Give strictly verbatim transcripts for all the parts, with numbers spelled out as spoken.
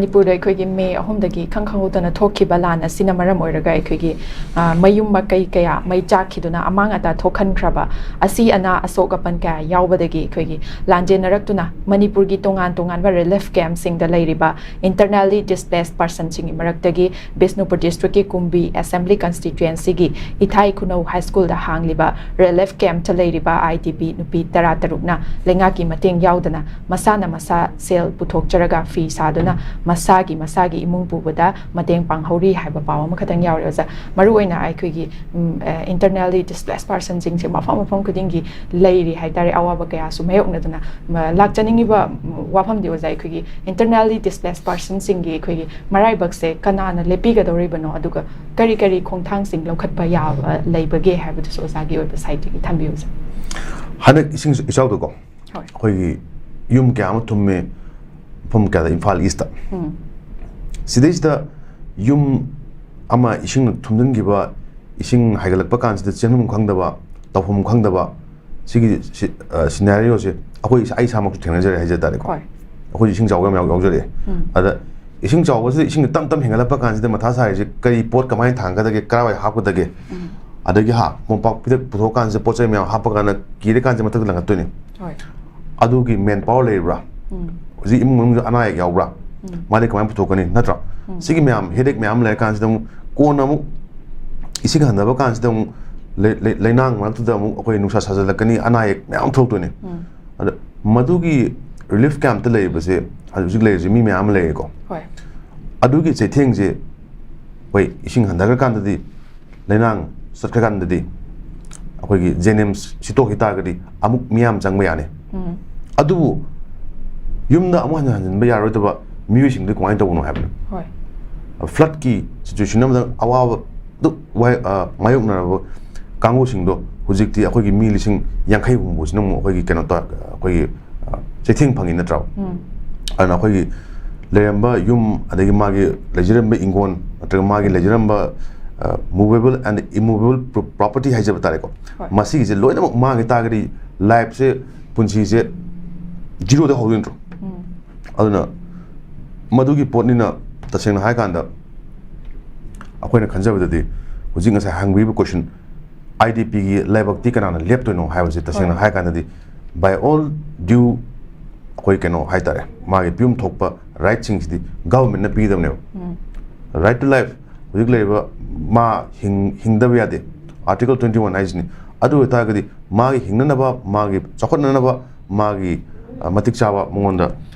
ꯃꯅꯤꯄꯨꯔꯗ ꯑꯩꯈꯣꯏꯒꯤ ꯃꯦ ꯑꯍꯨꯝꯗꯒꯤ ꯏꯈꯪ ꯈꯪꯍꯧꯗꯅ ꯊꯣꯛꯈꯤꯕ ꯂꯥꯟ ꯑꯁꯤꯅ ꯃꯔꯝ ꯑꯣꯏꯔꯒ ꯑꯩꯈꯣꯏꯒꯤ, ꯑ, ꯃꯌꯨꯝ ꯃꯀꯩ ꯀꯌꯥ ꯃꯩ ꯆꯥꯛꯈꯤꯗꯨꯅ ꯑꯃꯥꯡ ꯑꯇꯥ ꯊꯣꯛꯍꯟꯈ꯭ꯔꯕ, ꯑꯁꯤ ꯑꯅꯥ ꯑꯁꯣꯛ ꯑꯄꯟ ꯀꯌꯥ ꯌꯥꯎꯕꯗꯒꯤ ꯑꯩꯈꯣꯏꯒꯤ ꯂꯥꯟꯖꯦꯟꯅꯔꯛꯇꯨꯅ ꯃꯅꯤꯄꯨꯔꯒꯤ ꯇꯣꯉꯥꯟ ꯇꯣꯉꯥꯟꯕ relief camp ꯁꯤꯡꯗ ꯂꯩꯔꯤꯕ internally displaced person ꯁꯤꯡꯒꯤ ꯃꯔꯛꯇꯒꯤ ꯕꯤꯁꯅꯨꯄꯨꯔ district ꯀꯤ ꯀꯨꯝꯕꯤ assembly constituency ꯒꯤ ꯏꯊꯥꯏ ꯈꯨꯅꯧ high school ꯗ ꯍꯥꯡꯂꯤꯕ relief camp ꯇ ꯂꯩꯔꯤꯕ I D P ꯅꯨꯄꯤ ꯇꯔꯥꯇꯔꯨꯛꯅ ꯂꯩꯉꯥꯛꯀꯤ ꯃꯇꯦꯡ ꯌꯥꯎꯗꯅ ꯃꯁꯥꯅ ꯃꯁꯥ ꯁꯦꯜ ꯄꯨꯊꯣꯛꯆꯔꯒ ꯐꯤ ꯁꯥꯗꯨꯅ ꯃꯁꯥꯒꯤ, ꯃꯁꯥꯒꯤ ꯏꯃꯨꯡ ꯄꯨꯕꯗ ꯃꯇꯦꯡ ꯄꯥꯡꯍꯧꯔꯤ ꯍꯥꯏꯕ ꯄꯥꯎ ꯑꯃꯈꯛꯇꯪ ꯌꯥꯎꯔꯦ ꯑꯣꯖꯥ꯫ ꯃꯔꯨꯑꯣꯏꯅ ꯑꯩꯈꯣꯏꯒꯤ, ꯎꯝ, ꯑ, internally displaced person ꯁꯤꯡꯁꯦ ꯃꯐꯝ ꯃꯐꯝ ꯈꯨꯗꯤꯡꯒꯤ ꯂꯩꯔꯤ ꯍꯥꯏꯇꯥꯔꯦ, ꯑꯋꯥꯕ ꯀꯌꯥꯁꯨ ꯃꯥꯌꯣꯛꯅꯗꯨꯅ꯫ ꯃ-, ꯂꯥꯛꯆꯅꯤꯡꯉꯤꯕ, ꯎꯝ, ꯋꯥꯐꯝꯗꯤ ꯑꯣꯖꯥ, ꯑꯩꯈꯣꯏꯒꯤ internally displaced person ꯁꯤꯡꯒꯤ ꯑꯩꯈꯣꯏꯒꯤ ꯃꯔꯥꯏꯕꯛꯁꯦ ꯀꯅꯥꯅ ꯂꯦꯞꯄꯤꯒꯗꯧꯔꯤꯕꯅꯣ, ꯑꯗꯨꯒ ꯀꯔꯤ ꯀꯔꯤ ꯈꯣꯡꯊꯥꯡꯁꯤꯡ ꯂꯧꯈꯠꯄ ꯌꯥꯕ ꯂꯩꯕꯒꯦ ꯍꯥꯏꯕꯗꯨꯁꯨ ꯑꯣꯖꯥꯒꯤ ꯑꯣꯏꯕ side ꯇꯒꯤ ꯊꯝꯕꯤꯌꯨ ꯑꯣꯖꯥ꯫ ꯍꯟꯗꯛ ꯏꯁꯤꯡ ꯏꯆꯥꯎꯗꯀꯣ, ꯍꯣꯏ꯫ ꯑꯩꯈꯣꯏꯒꯤ ꯌꯨꯝ ꯀꯌꯥ ꯑꯃ ꯊꯨꯝꯃꯦ, ꯃꯐꯝ ꯀꯌꯥꯗ, ꯏꯝꯐꯥꯜ East ꯇ꯫ ꯎꯝ꯫ ꯁꯤꯗꯩꯁꯤꯗ ꯌꯨꯝ ꯑꯃ ꯏꯁꯤꯡꯅ ꯊꯨꯝꯖꯤꯟꯈꯤꯕ, ꯏꯁꯤꯡ ꯍꯥꯏꯒꯠꯂꯛꯄ ꯀꯥꯟꯁꯤꯗ ꯆꯦꯟꯐꯝ ꯈꯪꯗꯕ, ꯇꯧꯐꯝ ꯈꯪꯗꯕ, ꯁꯤꯒꯤ ꯁꯤ-, ꯑ, scenario ꯁꯦ ꯑꯩꯈꯣꯏ ꯏꯁꯥ-, ꯑꯩ ꯏꯁꯥꯃꯛꯁꯨ ꯊꯦꯡꯅꯖꯔꯦ ꯍꯥꯏꯖ ꯇꯥꯔꯦꯀꯣ꯫ ꯍꯣꯏ꯫ ꯑꯩꯈꯣꯏꯁꯨ ꯏꯁꯤꯡ ꯆꯥꯎꯕ ꯌꯥꯝ ꯌꯥꯎ-, ꯌꯥꯎꯖꯔꯛꯑꯦ꯫ ꯎꯝ꯫ ꯑꯗ ꯏꯁꯤꯡ ꯆꯥꯎꯕꯁꯤꯗ ꯏꯁꯤꯡꯅ ꯇꯞ ꯇꯞ ꯍꯦꯟꯒꯠꯂꯛꯄ ꯀꯥꯟꯁꯤꯗ ꯃꯊꯥ ꯁꯥꯔꯤꯁꯦ ꯀꯔꯤ ꯄꯣꯠ ꯀꯃꯥꯏꯅ ꯊꯥꯡꯒꯗꯒꯦ, ꯀꯔꯥꯏꯋꯥꯏ ꯍꯥꯞꯀꯗꯒꯦ? ꯎꯝ꯫ ꯑꯗꯒꯤ ꯍꯥ, ꯃꯣꯝꯄꯥꯛ ꯐꯤꯗꯛ ꯄꯨꯊꯣꯛꯑꯀꯥꯟꯁꯤꯗ ꯄꯣꯠ ꯆꯩ ꯃꯌꯥꯝ ꯍꯥꯞꯄꯀꯥꯟꯗ ꯀꯤꯔꯀꯥꯟꯁꯤꯗ ꯃꯊꯛꯇ ꯂꯪꯈꯠꯇꯣꯏꯅꯤ꯫ ꯍꯣꯏ꯫ ꯑꯗꯨꯒꯤ man power ꯂꯩꯔꯤꯕ꯭ꯔꯥ? ꯎꯝ꯫ ꯍꯧꯖꯤꯛ ꯏꯃꯨꯡ ꯃꯅꯨꯡꯗ ꯑꯅꯥ ꯑꯌꯦꯛ ꯌꯥꯎꯕ꯭ꯔꯥ? ꯎꯝ꯫ ꯃꯥꯗꯤ ꯀꯃꯥꯏꯅ ꯄꯨꯊꯣꯛꯀꯅꯤ, ꯅꯠꯇ꯭ꯔꯥ? ꯎꯝ꯫ ꯁꯤꯒꯤ ꯃꯌꯥꯝ headache ꯃꯌꯥꯝ ꯂꯩꯔꯀꯥꯟꯁꯤꯗ ꯑꯃꯨꯛ ꯀꯣꯟꯅ ꯑꯃꯨꯛ ꯏꯁꯤꯡ ꯍꯟꯊꯕ ꯀꯥꯟꯁꯤꯗ ꯑꯃꯨꯛ ꯂꯩ-, ꯂꯩ-, ꯂꯩꯅꯥꯡ ꯃꯔꯛꯇꯨꯗ ꯑꯃꯨꯛ ꯑꯩꯈꯣꯏ ꯅꯨꯡꯁꯥ ꯁꯥꯖꯜꯂꯛꯀꯅꯤ, ꯑꯅꯥ ꯑꯌꯦꯛ ꯃꯌꯥꯝ ꯊꯣꯛꯂꯛꯇꯣꯏꯅꯤ꯫ ꯎꯝ꯫ ꯑꯗ ꯃꯗꯨꯒꯤ relief camp ꯇ ꯂꯩꯔꯤꯕꯁꯦ, ꯍꯧꯖꯤꯛ ꯍꯧꯖꯤꯛ ꯂꯩꯔꯤꯁꯦ ꯃꯤ ꯃꯌꯥꯝ ꯑꯃ ꯂꯩꯔꯦꯀꯣ꯫ ꯍꯣꯏ꯫ ꯑꯗꯨꯒꯤ ꯆꯩꯊꯦꯡꯁꯦ ꯑꯩꯈꯣꯏ ꯏꯁꯤꯡ ꯍꯟꯊꯈ꯭ꯔꯀꯥꯟꯗꯗꯤ ꯂꯩꯅꯥꯡ ꯆꯠꯈ꯭ꯔꯀꯥꯟꯗꯗꯤ ꯑꯩꯈꯣꯏꯒꯤ JNIMS ꯁꯤꯠꯇꯣꯛꯈꯤ ꯇꯥꯔꯒꯗꯤ ꯑꯃꯨꯛ ꯃꯤꯌꯥꯝ ꯆꯪꯕ ꯌꯥꯅꯤ꯫ ꯎꯝ꯫ ꯑꯗꯨꯕꯨ ꯌꯨꯝꯗ ꯑꯃꯨꯛ ꯍꯟꯅ ꯍꯟꯖꯤꯟꯕ ꯌꯥꯔꯣꯏꯗꯕ ꯃꯤꯑꯣꯏꯁꯤꯡꯗꯨ ꯀꯃꯥꯏꯅ ꯇꯧꯕꯅꯣ ꯍꯥꯏꯕꯅꯤ꯫ ꯍꯣꯏ꯫ Flood ꯀꯤ situation ꯑꯃꯗ ꯑꯋꯥꯕ ꯑꯗꯨ ꯋꯥꯏ-, ꯑ, ꯃꯥꯌꯣꯛꯅꯔꯕ ꯀꯥꯡꯕꯨꯁꯤꯡꯗꯣ ꯍꯧꯖꯤꯛꯇꯤ ꯑꯩꯈꯣꯏꯒꯤ ꯃꯤ ꯂꯤꯁꯤꯡ ꯌꯥꯡꯈꯩ ꯍꯨꯝꯐꯨꯁꯤꯅ ꯑꯃꯨꯛ ꯑꯩꯈꯣꯏꯒꯤ ꯀꯩꯅꯣ ꯇꯧ-, ꯑꯩꯈꯣꯏꯒꯤ, ꯑ, ꯆꯩꯊꯦꯡ ꯐꯪꯉꯤ ꯅꯠꯇ꯭ꯔꯣ? ꯎꯝ꯫ ꯑꯗꯨꯅ ꯑꯩꯈꯣꯏꯒꯤ ꯂꯩꯔꯝꯕ ꯌꯨꯝ, ꯑꯗꯒꯤ ꯃꯥꯒꯤ ꯂꯩꯖꯔꯝꯕ ꯏꯪꯈꯣꯜ, ꯅꯠꯇ꯭ꯔꯒ ꯃꯥꯒꯤ ꯂꯩꯖꯔꯝꯕ, ꯑ, movable and immovable pro-, property ꯍꯥꯏꯖꯕ ꯇꯥꯔꯦꯀꯣ꯫ ꯍꯣꯏ꯫ ꯃꯁꯤꯒꯤꯁꯦ ꯂꯣꯏꯅꯃꯛ ꯃꯥꯡꯈꯤ ꯇꯥꯔꯒꯗꯤ life ꯁꯦ, ꯄꯨꯟꯁꯤꯁꯦ zero ꯗ ꯍꯧꯗꯣꯏ ꯅꯠꯇ꯭ꯔꯣ? ꯎꯝ꯫ ꯑꯗꯨꯅ ꯃꯗꯨꯒꯤ ꯄꯣꯠꯅꯤꯅ, ꯇꯁꯦꯡꯅ ꯍꯥꯏꯀꯥꯟꯗ ꯑꯩꯈꯣꯏꯅ ꯈꯟꯖꯕꯗꯗꯤ, ꯍꯧꯖꯤꯛ ꯉꯁꯥꯏ ꯍꯪꯕꯤꯔꯤꯕ ꯀꯣꯏꯁꯟ, ꯑꯥꯏ ꯗꯤ ꯄꯤꯒꯤ ꯂꯥꯏꯕꯛꯇꯤ ꯀꯅꯥꯅ ꯂꯦꯞꯇꯣꯏꯅꯣ ꯍꯥꯏꯕꯁꯦ, ꯇꯁꯦꯡꯅ ꯍꯣꯏ꯫ ꯍꯥꯏꯀꯥꯟꯗꯗꯤ, by all due, ꯑꯩꯈꯣꯏ ꯀꯩꯅꯣ ꯍꯥꯏꯇꯥꯔꯦ, ꯃꯥꯒꯤ ꯄꯤꯐꯝ ꯊꯣꯛꯄ ꯔꯥꯏꯠꯁꯤꯡꯁꯤꯗꯤ ꯒꯚꯔꯟꯃꯦꯟꯠꯅ ꯄꯤꯒꯗꯕꯅꯦꯕ꯫ ꯎꯝ꯫ Right to life, ꯍꯧꯖꯤꯛ ꯂꯩꯔꯤꯕ ꯃꯥ ꯍꯤꯡ-, ꯍꯤꯡꯗꯕ ꯌꯥꯗꯦ, Article twenty one ꯍꯥꯏꯁꯤꯅꯤ꯫ ꯑꯗꯨ ꯑꯣꯏꯇꯥꯔꯒꯗꯤ ꯃꯥꯒꯤ ꯍꯤꯡꯅꯅꯕ, ꯃꯥꯒꯤ ꯆꯥꯎꯈꯠꯅꯅꯕ, ꯃꯥꯒꯤ, ꯑ, ꯃꯇꯤꯛ ꯆꯥꯕ ꯃꯉꯣꯟꯗ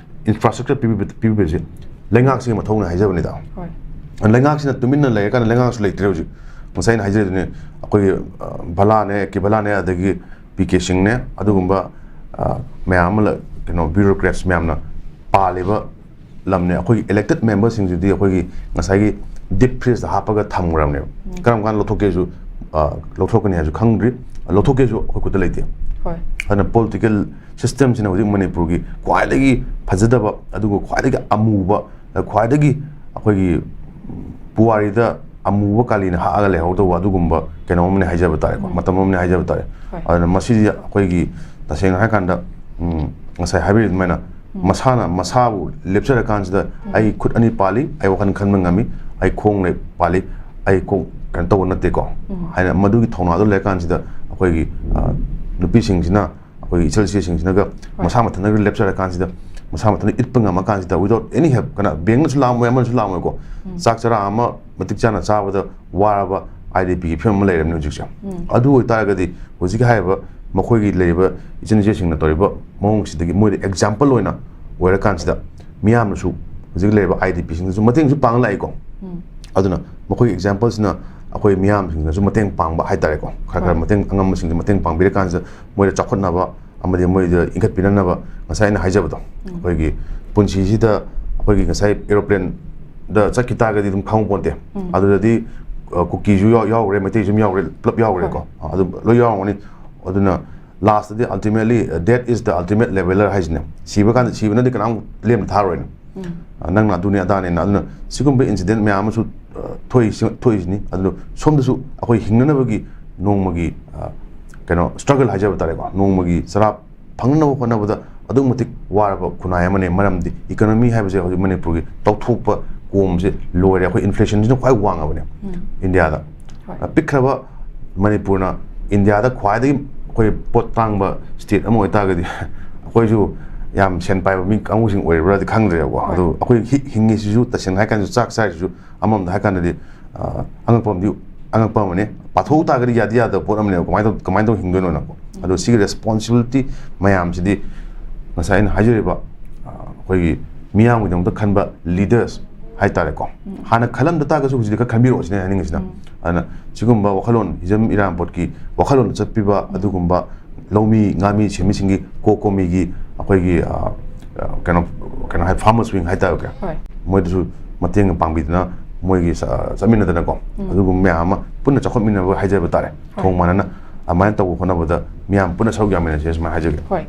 infrastructure ꯄꯤꯕꯤꯕ-, ꯄꯤꯕꯤꯕꯁꯦ ꯂꯩꯉꯥꯛꯁꯤꯒꯤ ꯃꯊꯧꯅꯤ ꯍꯥꯏꯖꯕꯅꯤꯗ꯫ ꯍꯣꯏ꯫ ꯂꯩꯉꯥꯛꯁꯤꯅ ꯇꯨꯃꯤꯟꯅ ꯂꯩꯔꯀꯥꯟꯗ ꯂꯩꯉꯥꯛꯁꯨ ꯂꯩꯇ꯭ꯔꯦ ꯍꯧꯖꯤꯛ꯫ ꯉꯁꯥꯏ ꯑꯩꯅ ꯍꯥꯏꯖꯔꯤꯗꯨꯅꯦ, ꯑꯩꯈꯣꯏꯒꯤ, ꯑ, ꯚꯂꯥꯅꯦ, ꯀꯦ ꯚꯂꯥꯅꯦ, ꯑꯗꯒꯤ ꯄꯤ ꯀꯦ ꯁꯤꯡꯅꯦ, ꯑꯗꯨꯒꯨꯝꯕ, ꯑ, ꯃꯌꯥꯝ ꯑꯃ ꯂ-, ꯀꯩꯅꯣ, bureaucrats ꯃꯌꯥꯝꯅ ꯄꯥꯜꯂꯤꯕ ꯂꯝꯅꯦ꯫ ꯑꯩꯈꯣꯏꯒꯤ elected memberꯁꯤꯡꯁꯤꯗꯤ ꯑꯩꯈꯣꯏꯒꯤ ꯉꯁꯥꯏꯒꯤ deep freezeꯇ ꯍꯥꯞꯄꯒ ꯊꯝꯈ꯭ꯔꯕꯅꯦꯕ꯫ ꯎꯝ꯫ ꯀꯔꯝ ꯀꯥꯟꯗ ꯂꯧꯊꯣꯛꯀꯦꯁꯨ, ꯑ, ꯂꯧꯊꯣꯛꯀꯅꯤ ꯍꯥꯏꯁꯨ ꯈꯪꯗ꯭ꯔꯤ, ꯂꯧꯊꯣꯛꯀꯦꯁꯨ ꯑꯩꯈꯣꯏ ꯈꯨꯠꯇ ꯂꯩꯇꯦ꯫ ꯍꯣꯏ꯫ ꯑꯗꯨꯅ political systemꯁꯤꯅ ꯍꯧꯖꯤꯛ ꯃꯅꯤꯄꯨꯔꯒꯤ ꯈ꯭ꯋꯥꯏꯗꯒꯤ ꯐꯖꯗꯕ, ꯑꯗꯨꯒ ꯈ꯭ꯋꯥꯏꯗꯒꯤ ꯑꯃꯨꯕ, ꯈ꯭ꯋꯥꯏꯗꯒꯤ ꯑꯩꯈꯣꯏꯒꯤ ꯄꯨꯋꯥꯔꯤꯗ ꯑꯃꯨꯕ ꯀꯥꯂꯤꯅ ꯍꯛꯑꯒ ꯂꯩꯍꯧꯗꯧꯕ ꯑꯗꯨꯒꯨꯝꯕ ꯀꯩꯅꯣ ꯑꯃꯅꯤ ꯍꯥꯏꯖꯕ ꯇꯥꯔꯦꯀꯣ, ꯎꯝ꯫ ꯃꯇꯝ ꯑꯃꯅꯤ ꯍꯥꯏꯖꯕ ꯇꯥꯔꯦ꯫ ꯍꯣꯏ꯫ ꯑꯗꯨꯅ ꯃꯁꯤꯗꯤ ꯑꯩꯈꯣꯏꯒꯤ, ꯇꯁꯦꯡꯅ ꯍꯥꯏꯔꯀꯥꯟꯗ, ꯎꯝ, ꯉꯁꯥꯏ ꯍꯥꯏꯕꯤꯔꯤꯕ ꯑꯗꯨꯃꯥꯏꯅ, ꯎꯝ꯫ ꯃꯁꯥꯅ ꯃꯁꯥꯕꯨ ꯂꯦꯞꯆꯔꯀꯥꯟꯁꯤꯗ, ꯎꯝ꯫ "ꯑꯩ ꯈꯨꯠ ꯑꯅꯤ ꯄꯥꯜꯂꯤ, ꯑꯩ ꯋꯥꯈꯜ ꯈꯟꯕ ꯉꯝꯃꯤ, ꯑꯩ ꯈꯣꯡ ꯂꯩ ꯄꯥꯜꯂꯤ, ꯑꯩ ꯈꯣꯡ ꯀꯩꯅꯣ ꯇꯧꯕ ꯅꯠꯇꯦꯀꯣ", ꯎꯝ꯫ ꯍꯥꯏꯅ ꯃꯗꯨꯒꯤ ꯊꯧꯅꯥꯗꯣ ꯂꯩꯔꯀꯥꯟꯁꯤꯗ, ꯑꯩꯈꯣꯏꯒꯤ, ꯑ, ꯅꯨꯄꯤꯁꯤꯡꯁꯤꯅ, ꯑꯩꯈꯣꯏꯒꯤ ꯏꯆꯜ ꯏꯆꯦꯁꯤꯡꯁꯤꯅꯒ ꯍꯣꯏ꯫ ꯃꯁꯥ ꯃꯊꯟꯇꯒ ꯂꯦꯞꯆꯔꯀꯥꯟꯁꯤꯗ, ꯃꯁꯥ ꯃꯊꯟꯇ ꯏꯠꯄ ꯉꯝꯃꯀꯥꯟꯁꯤꯗ, without any help, ꯀꯅꯥ, ꯕꯦꯡꯅꯁꯨ ꯂꯥꯛꯑꯝꯃꯣꯏ, ꯑꯃꯅꯁꯨ ꯂꯥꯛꯑꯝꯃꯣꯏꯀꯣ, ꯎꯝ꯫ ꯆꯥꯛ ꯆꯔꯥ ꯑꯃ ꯃꯇꯤꯛ ꯆꯥꯅ ꯆꯥꯕꯗ ꯋꯥꯔꯕ ꯑꯥꯏ ꯗꯤ ꯄꯤꯒꯤ ꯐꯤꯕꯝ ꯑꯃ ꯂꯩꯔꯕꯅꯤ ꯍꯧꯖꯤꯛꯁꯦ꯫ ꯎꯝ꯫ ꯑꯗꯨ ꯑꯣꯏꯇꯥꯔꯒꯗꯤ ꯍꯧꯖꯤꯛꯀꯤ ꯍꯥꯏꯔꯤꯕ ꯃꯈꯣꯏꯒꯤ ꯂꯩꯔꯤꯕ ꯏꯆꯤꯟ ꯏꯆꯦꯁꯤꯡꯅ ꯇꯧꯔꯤꯕ ꯃꯑꯣꯡꯁꯤꯗꯒꯤ ꯃꯣꯏꯗ example ꯑꯣꯏꯅ ꯑꯣꯏꯔꯀꯥꯟꯁꯤꯗ, ꯃꯤꯌꯥꯝꯅꯁꯨ, ꯍꯧꯖꯤꯛ ꯂꯩꯔꯤꯕ ꯑꯥꯏ ꯗꯤ ꯄꯤꯁꯤꯡꯗꯁꯨ ꯃꯇꯦꯡꯁꯨ ꯄꯥꯡꯂꯛꯏꯀꯣ꯫ ꯎꯝ꯫ ꯑꯗꯨꯅ ꯃꯈꯣꯏꯒꯤ exampleꯁꯤꯅ ꯑꯩꯈꯣꯏ ꯃꯤꯌꯥꯝꯁꯤꯡꯗꯁꯨ ꯃꯇꯦꯡ ꯄꯥꯡꯕ ꯍꯥꯏꯇꯥꯔꯦꯀꯣ, ꯈꯔ ꯈꯔ ꯍꯣꯏ꯫ ꯃꯇꯦꯡ, ꯑꯉꯝꯕꯁꯤꯡꯁꯦ ꯃꯇꯦꯡ ꯄꯥꯡꯕꯤꯔꯀꯥꯟꯁꯤꯗ, ꯃꯣꯏꯗ ꯆꯥꯎꯈꯠꯅꯕ ꯑꯃꯗꯤ ꯃꯣꯏꯗ ꯏꯟꯈꯠꯄꯤꯅꯅꯕ, ꯉꯁꯥꯏ ꯑꯩꯅ ꯍꯥꯏꯖꯕꯗꯣ, ꯎꯝ꯫ ꯑꯩꯈꯣꯏꯒꯤ ꯄꯨꯟꯁꯤꯁꯤꯗ ꯑꯩꯈꯣꯏꯒꯤ ꯉꯁꯥꯏ aeroplaneꯗ ꯆꯠꯈꯤ ꯇꯥꯔꯒꯗꯤ ꯑꯗꯨꯝ ꯈꯪꯍꯧ ꯄꯣꯟꯇꯦ꯫ ꯎꯝ꯫ ꯑꯗꯨꯗꯗꯤ, ꯑ, ꯀꯨꯀꯤꯁꯨ ꯌꯥꯎ-, ꯌꯥꯎꯈ꯭ꯔꯦ, ꯃꯩꯇꯩꯁꯨ ꯑꯗꯨꯝ ꯌꯥꯎꯈ꯭ꯔꯦ, ꯄꯨꯂꯞ ꯌꯥꯎꯈ꯭ꯔꯦꯀꯣ꯫ ꯍꯣꯏ꯫ ꯑ, ꯑꯗꯨꯝ ꯂꯣꯏ ꯌꯥꯎꯔꯝꯒꯅꯤ꯫ ꯑꯗꯨꯅ lastꯇꯗꯤ, ultimately, uh, death is the ultimate leveler ꯍꯥꯏꯁꯤꯅꯦ꯫ ꯁꯤꯕ ꯀꯥꯟꯗ, ꯁꯤꯕꯅꯗꯤ ꯀꯅꯥꯝ ꯂꯦꯝꯅ ꯊꯥꯔꯣꯏꯅ꯫ ꯎꯝ꯫ ꯑ, ꯅꯪꯅ ꯑꯗꯨꯅꯤ ꯑꯗꯥꯅꯦꯅ꯫ ꯑꯗꯨꯅ ꯁꯤꯒꯨꯝꯕ incident ꯃꯌꯥꯝ ꯑꯃꯁꯨ, ꯑ, ꯊꯣꯛꯏꯁꯤ-, ꯊꯣꯛꯏꯁꯤꯅꯤ꯫ ꯑꯗꯨꯅ ꯁꯣꯝꯗꯁꯨ ꯑꯩꯈꯣꯏ ꯍꯤꯡꯅꯅꯕꯒꯤ ꯅꯣꯡꯃꯒꯤ, ꯑ, ꯀꯩꯅꯣ, struggle ꯍꯥꯏꯖꯕ ꯇꯥꯔꯦꯀꯣ, ꯅꯣꯡꯃꯒꯤ ꯆꯔꯥ ꯐꯪꯅꯅꯕ ꯍꯣꯠꯅꯕꯗ ꯑꯗꯨꯛꯀꯤ ꯃꯇꯤꯛ ꯋꯥꯔꯕ ꯈꯨꯟꯅꯥꯏ ꯑꯃꯅꯤ꯫ ꯃꯔꯝꯗꯤ ꯏꯀꯣꯅꯣꯃꯤ ꯍꯥꯏꯕꯁꯦ ꯍꯧꯖꯤꯛ ꯃꯅꯤꯄꯨꯔꯒꯤ ꯇꯧꯊꯣꯛꯄ ꯀꯣꯝꯁꯦ ꯂꯣꯏꯔꯦ꯫ ꯑꯩꯈꯣꯏ ꯏꯟꯐ꯭ꯂꯦꯁꯟꯁꯤꯅ ꯈ꯭ꯋꯥꯏ ꯋꯥꯡꯉꯕꯅꯦ ꯎꯝ꯫ ꯏꯟꯗꯤꯌꯥꯗ꯫ ꯍꯣꯏ꯫ ꯄꯤꯛꯈ꯭ꯔꯕ ꯃꯅꯤꯄꯨꯔꯅ ꯏꯟꯗꯤꯌꯥꯗ ꯈ꯭ꯋꯥꯏꯗꯒꯤ ꯑꯩꯈꯣꯏ ꯄꯣꯠ ꯇꯥꯡꯕ ꯁ꯭ꯇꯦꯠ ꯑꯃ ꯑꯣꯏꯇꯥꯔꯒꯗꯤ ꯑꯩꯈꯣꯏꯁꯨ ꯌꯥꯝ ꯁꯦꯟ ꯄꯥꯏꯕ ꯃꯤ ꯀꯥꯡꯕꯨꯁꯤꯡ ꯑꯣꯏꯔꯤꯕ꯭ꯔꯥꯗꯤ ꯈꯪꯗ꯭ꯔꯦꯕꯀꯣ꯫ ꯍꯣꯏ꯫ ꯑꯗꯣ ꯑꯩꯈꯣꯏ ꯍꯤ-, ꯍꯤꯡꯉꯤꯁꯤꯁꯨ ꯇꯁꯦꯡꯅ ꯍꯥꯏ ꯀꯥꯟꯗ ꯆꯥꯛ ꯆꯥꯔꯤꯁꯤꯁꯨ ꯑꯃꯔꯣꯝꯗ ꯍꯥꯏ ꯀꯥꯟꯗꯗꯤ ꯑ, ꯑꯉꯛꯄ ꯑꯃꯗꯤ, ꯑꯉꯛꯄ ꯑꯃꯅꯤ꯫ ꯄꯥꯊꯣꯛꯎ ꯇꯥꯔꯒꯗꯤ ꯌꯥꯗꯤ ꯌꯥꯗꯕ ꯄꯣꯠ ꯑꯃꯅꯦꯕ꯫ ꯀꯃꯥꯏꯅ ꯇꯧ-, ꯀꯃꯥꯏꯅ ꯇꯧ ꯍꯤꯡꯗꯣꯏꯅꯣꯅꯀꯣ꯫ ꯑꯗꯣ ꯁꯤꯒꯤ ꯔꯦꯁꯄꯣꯟꯁꯤꯕꯤꯂꯤꯇꯤ ꯃꯌꯥꯝꯁꯤꯗꯤ ꯉꯁꯥꯏ ꯑꯩꯅ ꯍꯥꯏꯖꯔꯤꯕ, ꯑ, ꯑꯩꯈꯣꯏꯒꯤ ꯃꯤꯌꯥꯝꯒꯤꯗꯃꯛꯇ ꯈꯟꯕ ꯂꯤꯗꯔꯁ ꯍꯥꯏꯇꯥꯔꯦꯀꯣ꯫ ꯍꯥꯟꯅ ꯈꯜꯂꯝꯗ ꯇꯥꯔꯒꯁꯨ ꯍꯧꯖꯤꯛꯇꯤ ꯈꯔ ꯈꯟꯕꯤꯔꯛꯑꯣ ꯁꯤꯅꯦ ꯍꯥꯏꯅꯤꯡꯉꯤꯁꯤꯅ꯫ ꯑꯗꯨꯅ ꯁꯤꯒꯨꯝꯕ ꯋꯥꯈꯜꯂꯣꯟ, ꯍꯤꯖꯝ ꯏꯔꯥꯕꯣꯠꯀꯤ ꯋꯥꯈꯜꯂꯣꯟꯗ ꯆꯠꯄꯤꯕ ꯑꯗꯨꯒꯨꯝꯕ ꯂꯧꯃꯤ ꯉꯥꯃꯤ ꯁꯦꯝꯃꯤꯁꯤꯡꯒꯤ, ꯀꯣ ꯀꯣꯃꯤꯒꯤ ꯑꯩꯈꯣꯏꯒꯤ, ꯑ, ꯑ, ꯀꯩꯅꯣ, ꯀꯩꯅꯣ ꯍꯥꯏ, ꯐꯥꯔꯃꯔꯁ ꯋꯤꯡ ꯍꯥꯏꯇꯥꯔꯦ꯫ ꯍꯣꯏ꯫ ꯃꯣꯏꯗꯁꯨ ꯃꯇꯦꯡ ꯄꯥꯡꯕꯤꯗꯅ ꯃꯣꯏꯒꯤ ꯆ-, ꯆꯠꯃꯤꯟꯅꯗꯅꯀꯣ꯫ ꯑꯗꯨꯒꯨꯝꯕ ꯃꯌꯥꯝ ꯑꯃ ꯄꯨꯟꯅ ꯆꯥꯎꯈꯠꯃꯤꯟꯅꯕ ꯍꯥꯏꯖꯕ ꯇꯥꯔꯦ꯫ ꯍꯣꯏ꯫ ꯊꯣꯡ ꯃꯥꯟꯅꯅ ꯑꯗꯨꯃꯥꯏꯅ ꯇꯧꯕ ꯍꯣꯠꯅꯕꯗ ꯃꯤꯌꯥꯝ ꯄꯨꯟꯅ ꯁꯔꯨꯛ ꯌꯥꯃꯤꯟꯅꯁꯦ ꯁꯨꯃꯥꯏꯅ ꯍꯥꯏꯖꯒꯦ꯫ ꯍꯣꯏ꯫